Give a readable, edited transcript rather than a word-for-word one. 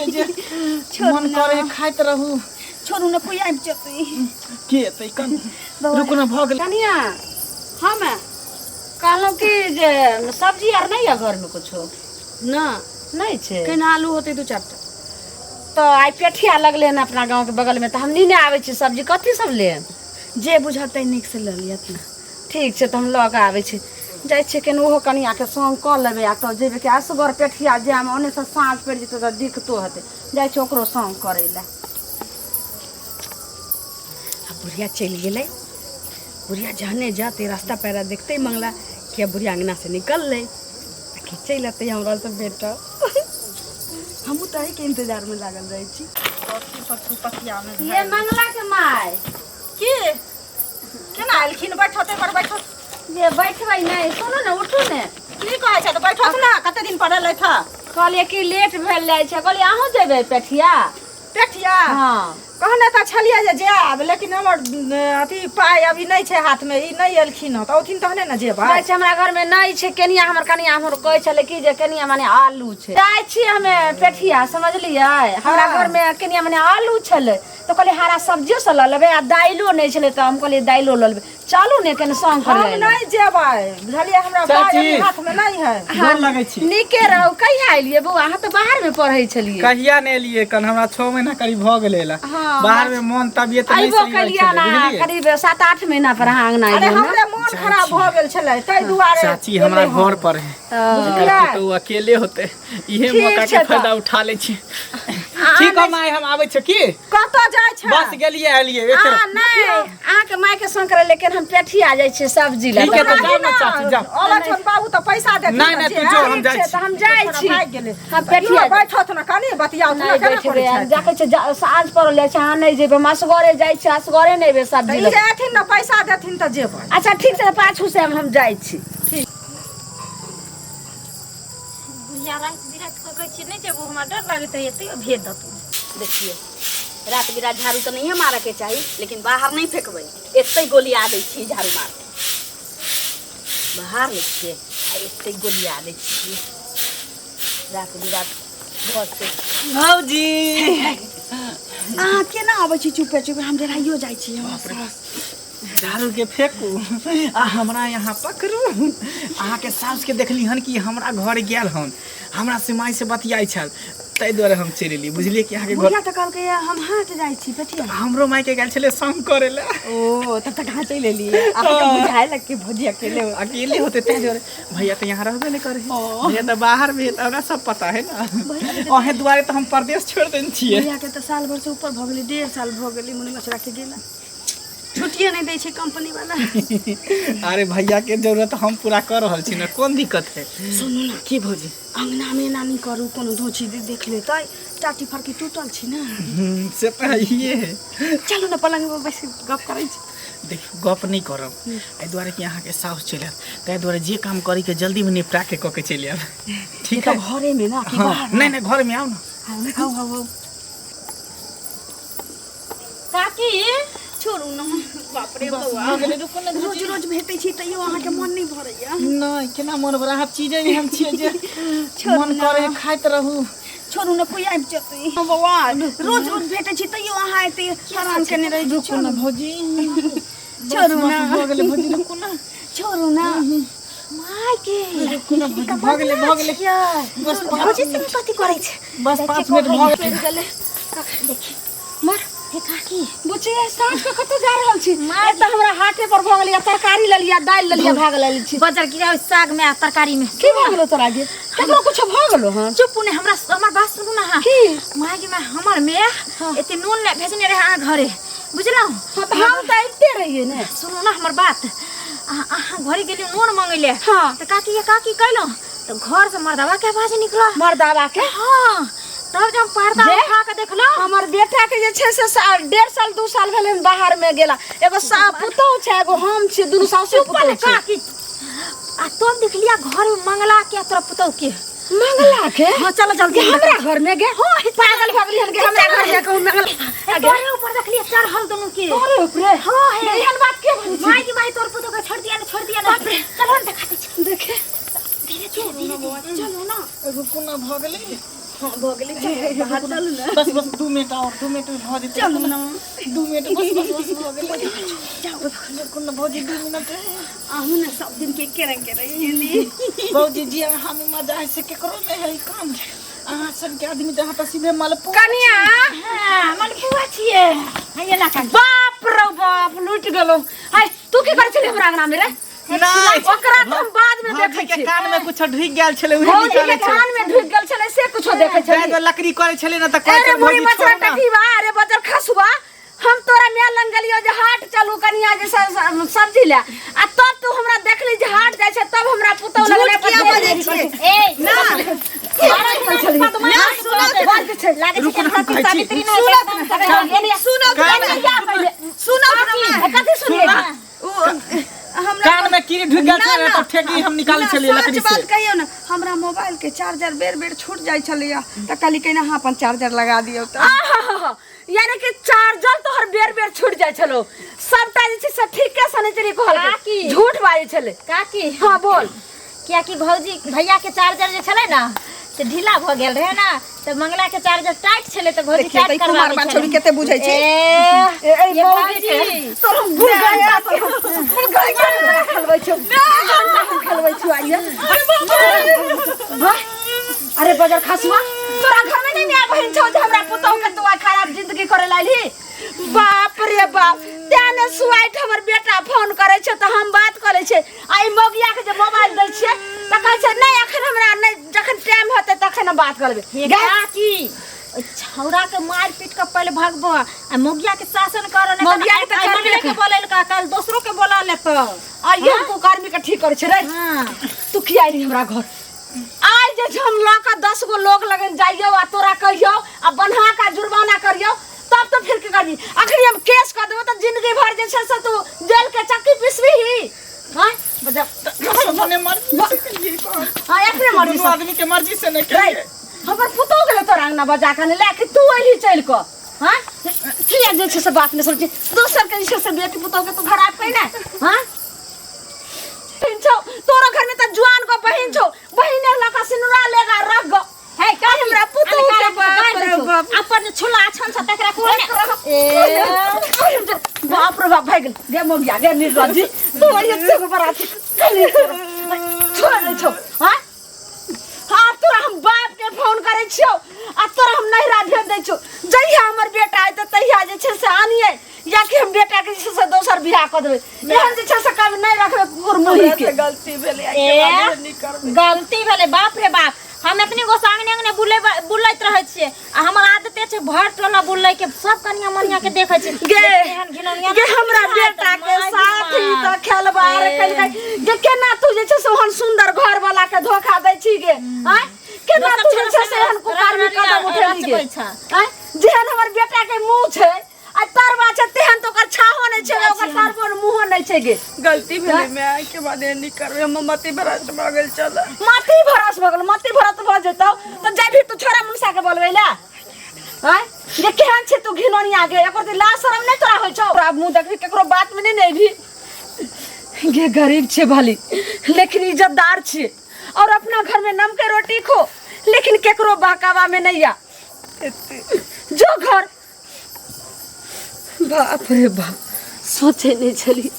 जे मन करे खाइत रहू। छोड़ू ने, कोई आबि जेतै। के एतै? कन रुकू ने, भऽ गेल। कनिया, हम कहलहुँ कि जे सब्जी आर नहि यऽ घरमे कुछो? ना। नहि छै? केना आलू होतै दू चारिटा। तऽ आइ पेठिया लगलै हन अपना गाँवके बगलमे, तऽ हम नीने आबै छी। सब्जी कथी सब लेब? जे बुझतै नीक से लऽ लिअ ने। ठीक छै, तऽ हम लऽ कऽ आबै छी। जाइ छियै कनि ओहो कनियाके संग कऽ लेबै आ तब जेबै कि असगर पेठिया जायमे ओन्नेसँ साँझ पड़ि जेतै तऽ दिक्कतो हेतै। जाइ छियै ओकरो संग करै लए। आ बुढ़िया चलि गेलै। बुढ़िया जहने जाते रास्ता पैरा देखते मंगला कि अब बुढ़िया अंगना से निकललै आ कि चलि अतै हमरा से भेट। हमहूँ तऽ एहिके इंतजारमे लागल रहै छी। ये मंगला के माय। की केना एलखिन? बैठत पर बैठत। जे बैठबै नहि, सुनू ने, उठू ने। की कहै छै तऽ बैठत ने, कते दिन पर एलथि हँ। कहलियै कि लेट भेल जाइ छै। कहलियै अहूँ जेबै पेठिया? पेठिया? हँ। कहने तऽ छलियै जे जायब, लेकिन हमर अथी पाइ अभी नहि छै हाथमे। ई नहि एलखिन हँ, तऽ औथिन तहने ने जेबै। जाइ छै, हमरा घरमे नहि छै केनिया। हमर कनिया हमर कहै छलै कि जे केनिया माने आलू छै। जाइ छियै हमे पेठिया, समझलियै? हमरा घरमे केनिया माने आलू छलै, तऽ कहलियै हरा सब्जियो सब लऽ लेबै आ दालियो नहि छलै, तऽ हम कहलियै दालियो लऽ लेबै। चलू ने कनि संग हम करै। नहि जेबै, बुझलियै? हमरा पाइ चाची। अभी हाथमे नहि है। गोर लगै छी। नीके रहू। कहिया एलियै बौआ? अहाँ तऽ बाहरमे पढ़ै छलियै। कहिया ने एलियै कन, हमरा 6 महीना करीब भऽ गेलै एला। हँ। बाहर में मन तबियत नहि अयबो सही रहै केलियै छलै, ने बुझलियै? करीब 7-8 महीना पर अहाँ अंगना अरे एलियै ने। हमरे मन खराब भऽ गेल छलै, ताहि दुआरे चाची हमरा एलै हम। घर पर है। बुझलियै? तो अकेले होते, इहे ठीक मौका के छै तऽ। फायदा उठा लै छी। ठीक है माय, हम आबै छी। की कतऽ जाइ छै? बस गेलियै एलियै एक। अहाँ नहि, अहाँके मायके संग करै, लेकिन हम पेठिया जाइ छियै सब्जी लए। ठीक है, तऽ जाउ ने चाची, जाउ। अबै छौन बाबू तऽ पैसा देथिन। नहि, नहि, तऽ तू जे जो, हम ठीक जाइ छै छी। तऽ हम जाइ छी। भागि गेलै। हम पेठिया इहो बैठत ने, कनि बतियाउत ने। नहि केना बैठबै। करै छथि? देखै छै साँझ पड़ल जाइ छै। अहाँ नहि जेबै, हम असगरे जाइ छियै, असगरे नहि एबै तऽ सब्जी ई लए। जे एथिन ने, पैसा देथिन तऽ जेबै। अच्छा ठीक छै, तऽ पाछू से हम जाइ छी। बुढ़िया राति बिराति कऽ कहै छियै नहि जेबो, हमरा डर लागैत रहैए, तैयो भेज देतौ। देखियौ, रात बिरात झाड़ू तऽ नहिए मारऽके चाही, लेकिन बाहर नहि फेकबै, एतै गोलिया दै छियै। झाड़ू मार बाहर लै छियै आ एतै गोलिया दै छियै। रात बिरात घर से भौजी। अहाँ केना अबै छी चुपे चुपे? हम डराइयो जाइ छी। हमर सास। झाड़ू के फेंकू आ हमरा यहाँ पकड़ू। अहाँके सासु के देखली हन कि हमरा घर गेल हन, हमरा से माय से बतियाइ छल, ताहि दुआरे हम चलि एली, बुझलियै? कि अहाँके घर बुढ़िया तऽ कहलकै हम हाट जाइ छी पेठिया। हमरो माय के गेल छलै संग करे लए। ओ तब तक अहाँ चलि एलियै, अहाँके बुझाए लग कि भौजी अकेले हो। अकेले होते, ताहि दुआरे। भैया तऽ यहाँ रहबे नहि करे, भैया तऽ बाहर भी है, तऽ हमरा सब पता है ने। अहें दुआरे तऽ हम परदेश छोड़ि देने छियै। भैया के तऽ साल भर से ऊपर भऽ गेलै, 1.5 साल भऽ गेलै मुनि मछरा के गेला। छुट्टिए नहि दै छै कंपनी वाला। अरे भैया के जरूरत हम पूरा कर रहल छी ने, कोन दिक्कत है? सुनू ने। की भौजी? अंगना मे एना नहि करू, कोनो दोची देख लेतै। टाटी फरकी टूटल छै ने। से तऽ हइए है। चलू ने, पलंग पर बैस कऽ गप करै छी। देखियौ, गप नहि करब एहि दुआरे कि अहाँके साउस चलि आयत, ताहि दुआरे जे काम करैके जल्दीमे निपटा के कऽ के चलि आयब। ठीक तऽ है। घरेमे ने कि हँ। बाहर? नहि नहि, घरमे आउ ने। आउ आउ आउ। काकी। छोड़ू ने, बाप रे बौआ। भऽ गेलै, रुकू ने। रोज रोज भेटै छी, तैयो अहाँके मन नहि भरैया? नहि, केना मन भरा? अहाँ चीजे एहन छियै जे मन करे खाइत रहू। छोड़ू ने, कोई आबि जेतै। बौआ, रोज रोज भेटै छी, तैयो अहाँ एते हैरान केने रहै छी। रुकू ने भौजी। छोड़ू ने। भऽ गेलै भौजी, रुकू ने। छोड़ू ने। माय के। रुकू ने भौजी, भऽ गेलै, भऽ गेलै, बस 5 भौजी मिनट। से कथी करै छै? बस 5 मिनट भऽ गेलै। गेलै, देखी मर हे काकी। बुच्ची, साँझ के कतऽ जा रहल छी? एक तऽ हमरा हाटे पर भऽ गेलै, तरकारी लेलियै, दालि लेलियै, भाग लेली छी। बजर गिरा साग में आ तरकारी में। की भऽ गेलो तोरा गे? केकरो कुछो भऽ गेलो हन? चुप ने, हमरा हमर बात सुनू ना अहाँ। की? माय गे माय, हमर में एते नून ले भेजने रहे अहाँ घरे, बुझलहुँ? हाँ, तऽ हम तऽ अबिते रहियै ने। सुनू ना हमर बात, अहाँ अहाँ घरे गेलियै नून मंगै ले। हाँ। तऽ काकी ये काकी कहलहुँ तऽ घर से मर्दवा के आवाज निकलल। मर्दावा के? हाँ, तब जब हम पर्दा जे? उठा के देखलहुँ। हमर बेटा के जे छै से 1.5 साल 2 साल भेलै हन बाहर में गेला। एगो सा पुतहु छै, एगो हम छी, दुनू साउसे चुप पुतहु ने छै। काकी, आ तब देखलिया घर में मंगला के आ तोरा पुतहु के। मंगला के? हाँ, चलो जल्दी। गे, हमरा घर में गे? पागल भऽ गेली हन गे? हमरा घर में कहूँ मंगला? ए, तोरे ऊपर देखलिए चढ़ल दुनू के। तोरे ऊपरे? हाँ हे। एहन बात के बजै छी? माय की माय, तोर पुतहु के छोड़ दिया ने, छोड़ दिया ने। चलो ने, देखा दै छी। देखे। धीरे धीरे धीरे धीरे। चलो ना। रुकू ने, भऽ गेलै। हाँ भऽ गेलै चल बाहर चलू ने बस बस 2 मिनट और 2 मिनट भऽ जेतै चलू ने 2 मिनट बस बस बस भऽ गेलै जाउ रुकू ने भौजी 2 मिनट अहूँ ने सब दिन के एके रंग के रहि गेली भौजी जी अहाँ में मजा है से केकरो में है काम अहाँ सबके आदमी तऽ अहाँ तऽ सीधे मलपुआ कनिया हाँ, मलपुआ छियै हैया ला काकी बाप रे बाप लूटि गेलो हाय तू की करै छली हमरा अंगना में रे नहि ओकरा तऽ हम बाद में भौजी देखै के छी कान में कुछ ढुकि गेल छलै उहे भौजी के निकालै छलै कान में ढुकि गेल छलै से कुछो देखै ताहि छली दुआरे लकड़ी करै छलै ने तऽ कहै अरे छलै बुढ़ी भौजी बचरा छोड़ू ने टकीवा अरे बजर खसुआ हम तोरा माय लंग गेलियो जे हाट चलू कनिया जे सब्जी ले आ तब तू हमरा देखली जे हाट जाइ छै तब हमरा पुतौ लगले झूठ किया बजै छियै ए ना ना सुनत छै लागै छै रुकू ने, हम कहै छी। सावित्री ने सुनत सुनत कथी सुनिए उ हमरा कान में कीड़ी ढुकि गेल छलै ना, तऽ ठेकी हम निकालै ना, छलियै सच लकड़ी से बात कहियौ ने हमरा मोबाइल के चार्जर बेर बेर छूट जाइ छलैया तऽ कहली केना अहाँ अपन चार्जर लगा दियौ तऽ आहाहाहा, यानी कि चार्जर तोहर बेर बेर छूट जाइ छलो सबटा जे छै से ठीके सनिचरी कहलकै काकी। झूठ बाजै छलै काकी हाँ बोल कियाकि भौजी भैया के चार्जर जे छलै ने से ढीला भऽ गेल रहे ने तऽ मंगला के चार्जर टाइट छलै तऽ भौजी देखियौ तऽ टाइट ई कुमार करबाबै बान छौड़ी कते बुझै छै ए ए ए ये मौगी के भौजी। तोर हम दू घंटा तोर हम दू घंटा तोरा खेलबै छौ दू घंटा हम खेलबै छौ आइए वाह, अरे बजर खसुआ तोरा घर में नहीं माय बहिन छौ जे हमरा पुतहु के तू खराब जिंदगी करे लाली बाप रे बाप तें ने सुआइट हमर बेटा फोन करे छै तऽ हम बात करे छै आ ई मौगिया के जे मोबाइल दै छियै तऽ कहै छै नहि एखन हमरा नहि जखन टाइम हेतै तखन हम बात करबै हे काकी ओहि छौड़ा के मारि पीट के पहिले भगबो आ मौगिया के शासन करो नहि मौगिया के तऽ करबे के बोलैल का कल दोसरो के बोला लेतो आइए हम कुकर्मी के ठीक करै छै रे हां तू किया अयली हमरा घर आइ जे छै हम लऽ कऽ 10 गो लोग लगन जाइयो आ तोरा कहियो आ बन्हा का जुर्माना करियो तब तो फिर के करबी अखनी हम केस कर देबो तऽ जिंदगी भर जे छै से तू जेल के चक्की पिसबी हाँ बजा अपने मर्जी से केलियै बाप। हाँ अपने मर्जी दुनू से आदमी के मर्जी से नहि रे केलियै हमर पुतोह गेलै तोरा अंगना बजा कऽ ले कि तू अयली चलि कऽ हाँ किया जे छै से बात नहि समझी दोसर के जे छै से बेटी पुतोह के तू खराब कहि ने हाँ बहिन छौ तोरा घर में त जुआन को बहिन छौ बहिन लऽ कऽ सिनुरा लेगा रख गो हे काकी हमरा पुतोह के बाप रे बाप। अपन जे छुला छन छ तकरा कोन ए बाप रे बाप भाग गेल गे मोगिया गे निर्लज्जी तू एते गो बराती छोड़ दे छौ हाँ हाँ तोरा हम बाप के फोन करै छियौ आ तोरा हम नैहरा भेज दै छियौ जहिया हमर बेटा अयतै तहिया जे छै से आनियै या कि हम बेटा के जे छै से दोसर बियाह कऽ देबै एहन जे छै से कभी नहि रखबै कुकुर मुही के गलती भेलै ए गलती भेलै बाप रे बाप हम एतनी गो अंगने अंगने बुले बुलैत रहै छियै आ हमर आदते छै भर टोला बुलै के सब कनिया मनिया के देखै छियै गे एहन घिनौनिया गे हमरा बेटा के साथ ही तऽ खेलबार केलकै गे केना तू जे छै से ओहन सुंदर घर वाला के धोखा दै छी गे आँय केना तू जे छै से एहन कुकर्मी कदम उठेली गे आँय जेहन हमर बेटा के मुंह छै आ तरवा छै तेहन तऽ ओकर छाहो नहि छै ओकर तरबो ने मुँहो नहि छै गे गलती भेलै माय के बाद एहन नहि करबै हम मति भ्रष्ट भऽ गेल छल मति भरस भऽ गेल मति भरत भऽ जेतौ तऽ जाबही तू छोरा मुनसा के बोलबै ले आँय जे केहन छै तू घिनौनिया गे एकर तऽ लाज शरम नहि तोरा होइ छौ तोरा मुँह देखबी केकरो बात मे नहि ने अयबही गे गरीब छै भली लेकिन इज्जतदार छियै और अपना घर में नम के रोटी खो लेकिन केकरो बहकावा में नहीं आ जो घर बाप रे बाप सोचे नहीं छली